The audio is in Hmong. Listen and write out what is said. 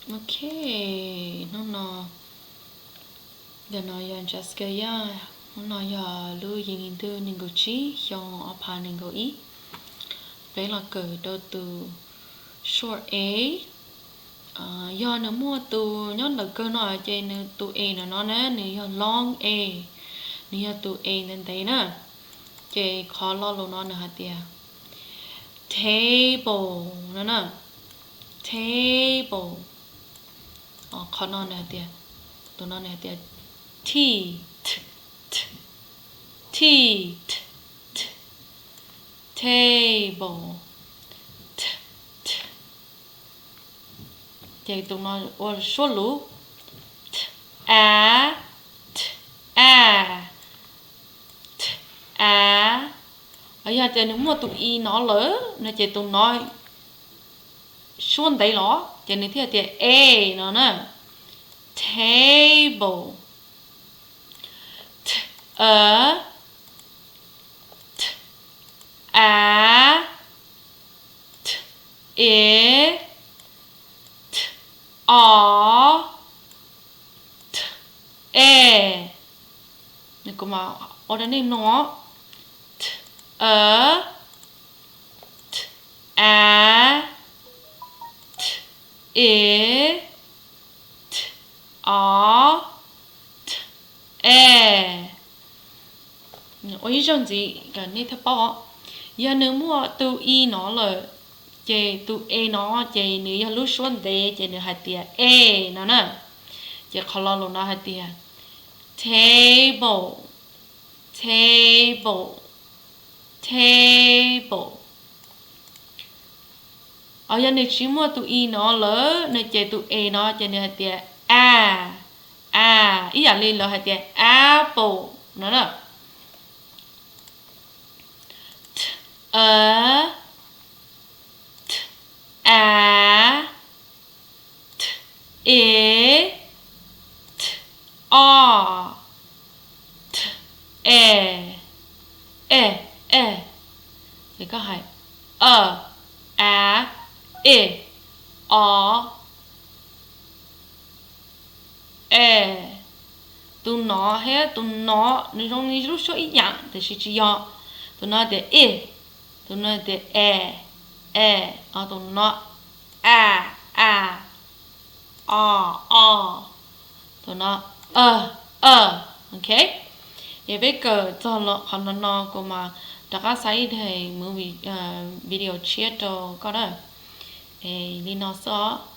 Ok, hnub no, ntawm no yog Jessica Yang, hnub no yog lub yim hli ntuj nees nkaum tsib xyoo ob phav nees nkaum ib. Peb los kawm rau tus short A. Yog nws muaj tus nyob ntawm kawg no ces nws tus A no no na nws yog long A, nws yog tus A ntev ntev na. Ces qhov lo lus no nws hais tias table no na, table. Qhov no nws hais tias, tus no nws hais tias t, t, t, t, t, table, t, t. Ces tus no ua suab luv, t, a, t, a, t, a. Yog tias nws muaj tus i no lawm no ces tus no suab ntev los ces nws thiaj tias a no na. Table. T, a, t, a, t, e, t, o, t, e. Nws kuv mam ua rau nej mloog os. T, a, t, a, t, e, t, o, t, e. Ua ib zaug ntxiv kom nej thiaj paub. Yog nws muaj tus i no lawm, ces tus e no ces nws yog lub suab ntev ces nws hais tias a no na. Ces qhov lo lus no hais tias table, table, table. Yog nws tsis muaj tus i no lawm no ces tus e no ces nws hais tias a, a, ib yam li lawv hais tias apple no na. T, a, t, a, t, e, t, o, t, e, e, e. Ces koj hais a, a, e, o, e. Tus no thiab tus no nws zoo li lub suab ib yam tiam sis tsis yog. Tus no tias i, tus no tias e, e, tus no a, a, o, o, tus no a, a. Ok, es peb kawm txog qhov no no kuv mam rov qab xa ib daim movie, video tshiab rau koj na. Li no xwb os.